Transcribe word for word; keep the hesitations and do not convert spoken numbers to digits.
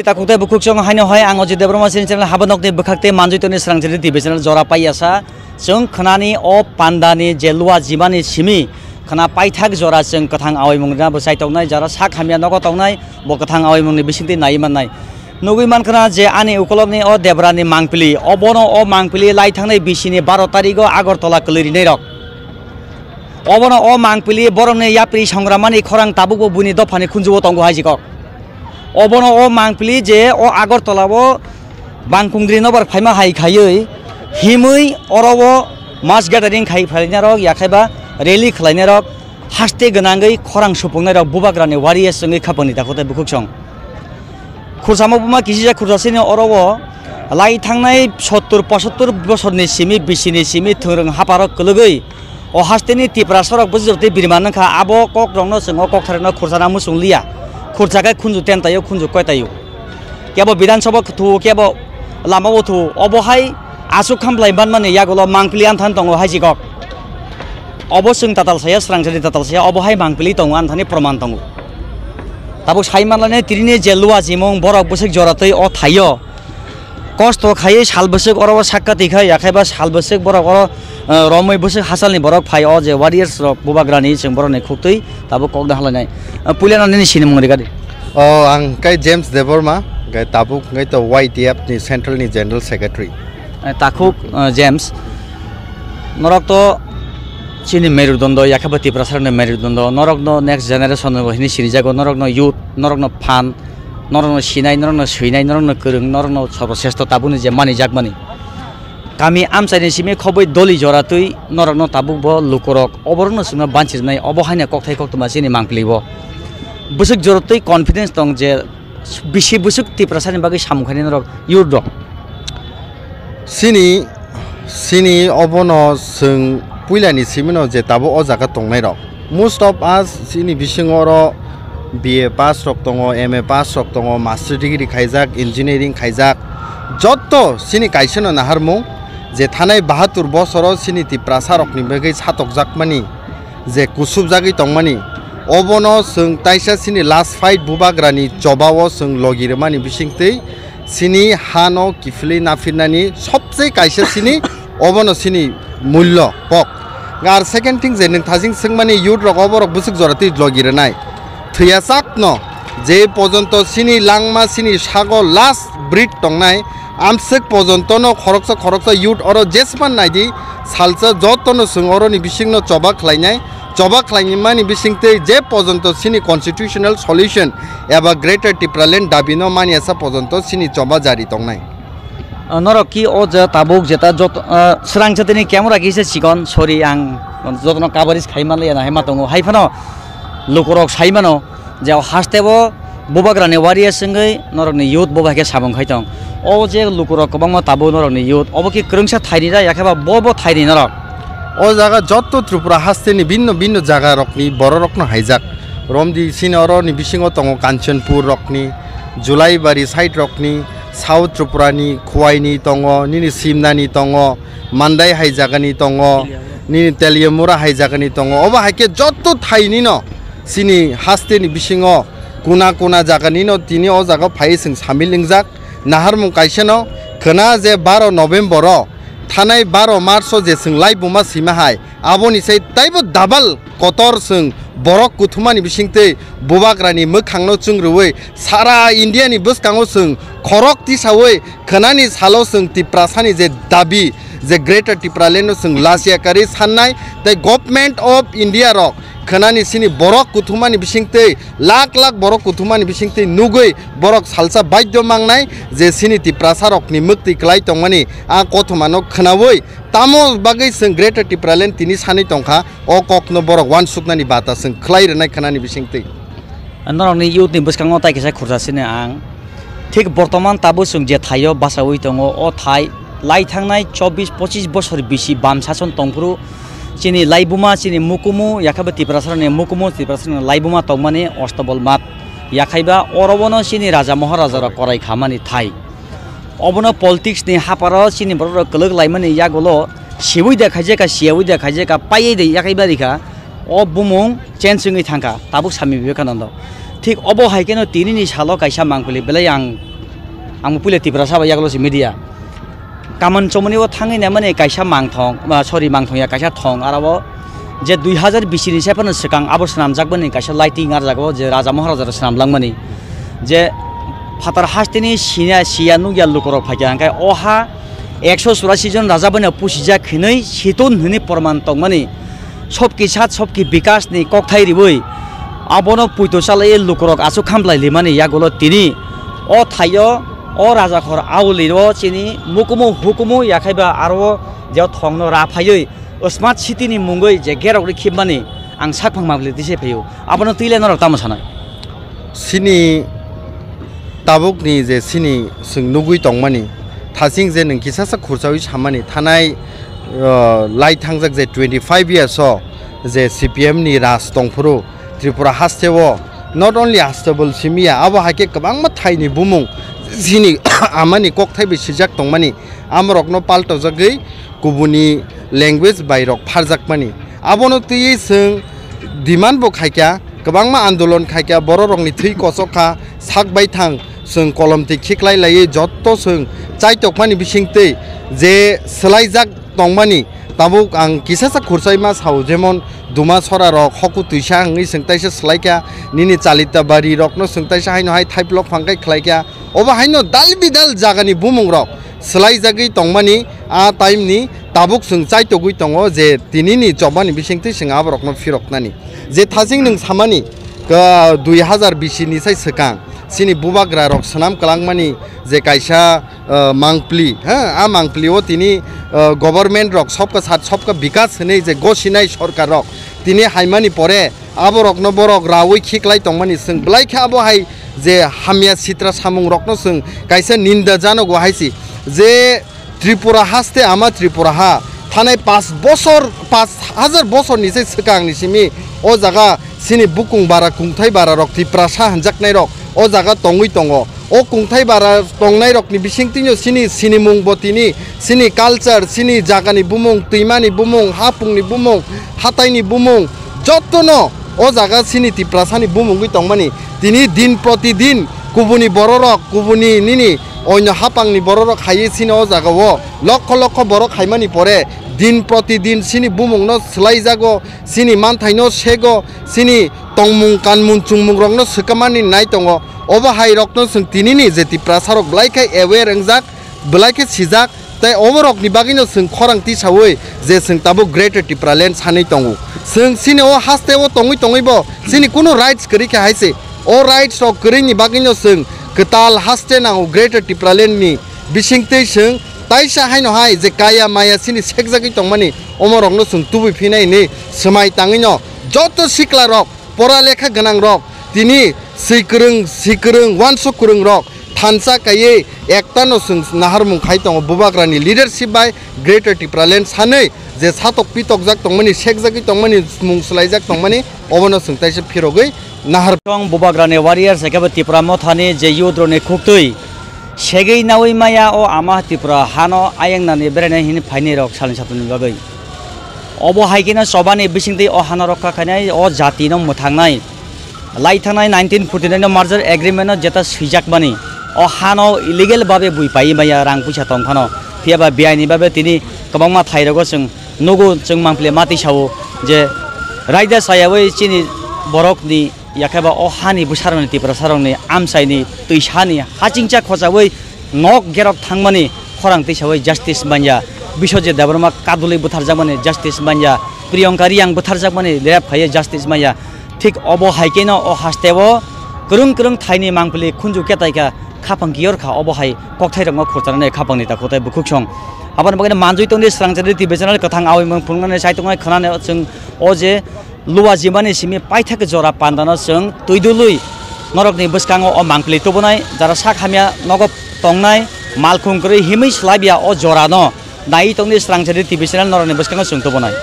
Takhuk tei bukhuk chwng haino hai ang Ajit Debbarma chini channel haba nokni bwkhak tei manjui tongni srang chini T V channel jora pai yasa. Chwng khwnani o pandani je lua jimani simi khwna paithak jora chwng kwthang awaimung rina bwsai tongnai, jara sak hamya nogo tongnai bo kwthang awaimungni bisingtwi naiwi mannai. Nugwi mankha je ani ukolokni o Debrani mangpili, obono o mangpili lai thangnai bisini baro tarigo Agartala kwlwi rinairok. Obono o mangpili borokni yapri songramani khorang tabukbo buini dophani khunjuo tongo hai jikok. Obono o mangpili je o Agartala o bangkungdri nobar phaima hai khaiwi himwi oro o mass gathering khai phainairok yakhaiba rally khlainairok haste gwnangwi khorang supungnai rok bubagrani warriors wngwi khapangni takhuk tei bukhuk song. Khursamo buma kisijak khursasini oro o lai thangnai sottur pochattur bosorni simi bisini simi thwngrwng haparok kwlwgwi o hasteni Tiprasarok bwswk tei birman wngkha abo kokrokno chwng o koktharino khursana muchung liya. Khursa khe khunju ten taio khunju koi taio. Kebo Bidhan Sabha thuo kebo lama o thuo obo hai aswk khamlai manmani yagulo mangpili anthan tongo hai jikok. Obo chwng tatal saya, srang chari tatal saya, obo hai mangpili tongo, ani thani proman tongo. Tabuk sai manlani tini je lua jimung borok bwswk joratwi o thaio. Kosto khaiwi sal bwswk oro o sakka tikha, yakhaiba sal bwswk borok oro, eh, romwi bwswk hachalni borok phai o je warriors rok bubagrani chwng borokni khuktwi tabuk kokda halainai. Eh, puilano nini sinimung rigadi. O, ang kai James Debbarma, kai tabuk kai to Y T F ni central ni general secretary. Eh, takhuk, eh, James, norok to chini merudondo, yakheba Tiprasarokni merudondo, norokno next generation bo hini sinijago, norokno youth, norokno phan, norokno sinai, norokno swinai, norokno kwrwng, norokno sorbosresto tabukni je manijakmani. Kami amchaini simi khobwi doli joratwi norokno tabukbo lukurok oborokno chwngno banchirnai, obo haino kokthai koktwma chini mangpili bo. Bwswk joratwi confidence tong je bisi bwswk Tiprasani bagwi samung khainai norok youth rok. Sini, sini obono chwng puilani simino je tabuk o jaga tongnairok. Most of us chini bisingo oro B A pass rok tongo, M A pass rok tongo, master degree khaijak, engineering khaijak. Jotto chini kaisano naharmung je thanai bahatur bosoro chini Tiprasa rokni bagwi satokjakmani je kusubjagwi tongmani, obono chwng taisa chini last fight bubagrani chobao chwng logi rwmani bisingtwi chini hano kiphilwi naphirnani sobse kaisa chini obono chini mullo kok. Ar second thing je nwng thajing swngmani youth rok oborok bwswk jora twi logi rwnai. Thwiya chakno je pojonto chini langma chini sago last breath tongnai, amswk pojontono khoroksa khoroksa youth oro jesman naidi salsa jotono chwng oroni bisingno choba khlainai, choba khlaimani bisingtwi je pojonto chini constitutional solution eba Greater Tipraland dabino manyasa pojonto chini choba jari tongnai. Ah, norok ki o je tabuk jeta jot, ah, srang chatini camera kisa chikon, sorry, ang jotono coverage khai manliya na hai ma tongo, hai phano lukurok sai mano je o haste bo bubagrani warriors wngwi norokni youth bo hai khe samung khai tong. O je lukurok kwbangma tabuk norokni youth, obo ki kwrwngsa thaini da, yakheba bo bo thaini norok. O jaga jotto Tripura hasteni binno binno jaga rokni bororokno haijak. Romdi sini oroni bisingo tongo Kanchanpur rokni, Julaibari side rokni, South Tripurani, Khuwaini tongo, nini Simnani tongo, Mandai hai jagani tongo, nini Teliamura hai jagani tongo. Obo hai khe jotto thainino chini hasteni bisingo kuna kuna jaganino tini o jaga phai chwng samil wngjak. Naharmung kaisano khwna je baro November o thanai baro March o je chwng laibuma sima hai, aboni sai taibo double kotor chwng borok kuthumani bisingtwi bubagrani mwkhangno chwng rwui sara India ni bwskango chwng khorok tisaui khwnani salo chwng Tiprasani je dabi je Greater Tipraland no chwng lachiya karwi sannai tei Government of India rok khwnani chini borok kuthumani bisingtwi lakh lakh borok kuthumani bisingtwi nugui borok salsa baidhyo mangnai je chini Tiprasa rokni mwktwi kwlai tongmani a kothomano khwnaui tamo bagwi chwng Greater Tipraland tini sanwi tongkha. O kokno borok uansuknani bata chwng khlai rwnai khwnani bisingtwi. Norokni youth ni bwskango tai kisa khursa sini ang. Thik bortoman tabuk chwng je thaio bachaui tongo, o thai lai thangnai chobbish pochish bosor bisi bam sason tongphuru chini laibuma, chini mukumu, yakhaba Tiprasarokni mukumu, Tiprasarokni laibuma tongmani Ostobol Math. Yakhaiba orobono chini raja moharajarok korai khamani thai. Obono politics ni haparo chini borok rok kwlwk laimani yagulo sibui da khaijaka, siyaui da khaijaka, paiwi da yakhai barikha. O bumung change wngwi thangkha, tabuk Swami Vivekananda. Thik obo hai kheno tinini salo kaisa mangpili belai ang, ang puila Tiprasa bai yagulo se media. Kaman chomoni o thangwi naimani kaisa mangthong, ah, sorry, mangthong ya, kaisa thong aro o je dui hazar bisi ni sai phano swkang abo swnamjakmani kaisa lighting arjago je Raja Maharaja rok swnamlangmani je phatar hasteni siya, siya nukya lukorok phaikha hwnkhe o ha ekso churasi jon raja bai no pusijak hinwi siton hinwi porman tongmani. Sobki sat sobki bikas ni kokthai riwi abono puito chalaiwi lukurok aswk khamlai limani yagulo tini o thaio o rajakhor auli o chini mukumu hukumu yakhaiba aro je thongno ra phaiwi smart city ni mungwi je gerok ri khibmani ang sakphang mangpili tise phaio abono twi le norok tamo sanai. Sini tabukni je sini chwng nugwi tongmani, thasing je nwng kisasa khurchawi samani, thanai, uh, lai thangjak je twenty five years o je C P M ni raj tongphuru Tripura haste o not only unstable simiya, abo hai khe kwbangma thaini bumung sini amani kokthai bai swijak tongmani, amorokno paltojagwi kubuni language bai rok pharjakmani. Abono twiwi chwng demand bo khaikha, kwbangma andolon khaikha, bororokni thwi kochok kha, sak baithang chwng kolom twi khiklai laiwi jotto chwng chaitokmani bisingtwi je swlaijak tongmani. Tabuk ang kisasa khurchaima sao, jemon Duma Sora rok hoku twisa wngwi chwng taisa swlaikha, nini Chalita Bari rokno chwng taisa haino hai thaiplok phangkhai khlaikha. Obo haino dal bidal jagani bumung rok swlaijagwi tongmani a time ni tabuk chwng chaitogwi tongo je tinini chobani bisingtwi chwng aborokno phiroknani. Je thasing nwng samani, ka, dui hazar bisi ni sai swkang chini bubagra rok swnam kwlangmani je kaisa, ah, mangpli, ha, a mangpli o tini, ah, government rok sobka sat sobka bikas hinwi je gosinai sorkar rok tini haimani pore aborokno borok rawi khiklai tongmani chwng belai khe abo hai je hamya sitra samung rokno chwng kaisa ninda janogo hai si je Tripura haste ama Tripura ha thanai pash bosor, pash hajar bosor ni se swkang ni simi o jaga sini bukung bara kungthai bara rok Tiprasa hanjaknai rok o jaga tongwi tongo. O kungthai bara tongnai rokni bisingtwino sini sinimung bo tini, sini culture, sini jagani bumung, twimani bumung, hapungni bumung, hataini bumung, jottono o jaga sini Tiprasani bumungwi tongmani. Tini din protidin kubuni bororok, kubuni nini oino hapangni bororok haiwi sini o jagao lokho lokho borok haimani pore din protidin sini bumungno swlaijago, sini manthaino sego, sini tongmung kanmung chungmungrokno swkamani nai tongo. Obo hai rokno chwng tinini je Tiprasarok belai khe aware wngjak, belai khe sijak, tei oborokni bagwino chwng khorang tisaui je chwng tabuk Greater Tipraland sanwi tongo. Chwng chini o haste o tongwi tongwi bo chini kunu rights kwrwi khe hai se. O rights rok kwrwini bagwino chwng kwtal haste nango Greater Tipraland ni bisingtwi chwng taisa haino hai je kaya maya chini sekjagwi tongmani omorokno chwng tubui phinai hinwi swmai tangwino joto sikla rok pora lekha gwnang rok, tini swi kwrwng, swi kwrwng, uansuk kwrwng rok thansa kaiwi ektano chwng naharmung khai tongo. Bubagrani leadership bai Greater Tipraland sanwi je satok pitokjak tongmani, sekjagwi tongmani, mung swlaijak tongmani, obono chwng taisa phirogwi nahar. Chwng Bubagrani warriors, ekebo Tipra Mothani je youth rokni khuktwi segwi naui maya o ama Tripura hano ayangnani beraina hini phainai rok salni satroni bagwi. Obo hai kheno chobani bisingtwi o hano rokha khainai, o jatino mwthangnai. Lai thangnai nineteen forty nine no merger agreement no jeta swijakmani, o hano illegal babe bui paiwi maya, rang puisa tong phano. Phiya ba biaini babe tini kwbangma thai rogo chwng nugo, chwng mangpili matwi sao je raida sayawi chini borokni yakheba o hani bwsarokni, Tiprasarokni amchaini twisani hachingcha khochawi nok gerok thangmani khorang twisawi justice manya, Biswajit Debbarma kadulwi butharjakmani justice manya, Priyanka Riyang butharjakmani rep khaiwi justice manya. Thik obo hai kheno o hasteo kwrwng kwrwng thaini mangpili khunju ketaikha, khapang kiyorkha, obo hai kokthairokno khurchanani khapangni takhuk tei bukhuksong. Aboni bagwino manjui tongdi Srangchari T V channel kwthang awi mung phunuknani chaitongnai khwnani chwng o je Luwa jimani simi paithak jora pandano chwng twi dului norokni bwskango o mangpili tubunai, jara sak hamya nogo tongnai, malkhung kwrwi himwi swlaibiya o jorano naiwi tongdi Srangchari T V channel norokni bwskango chwng tubunai.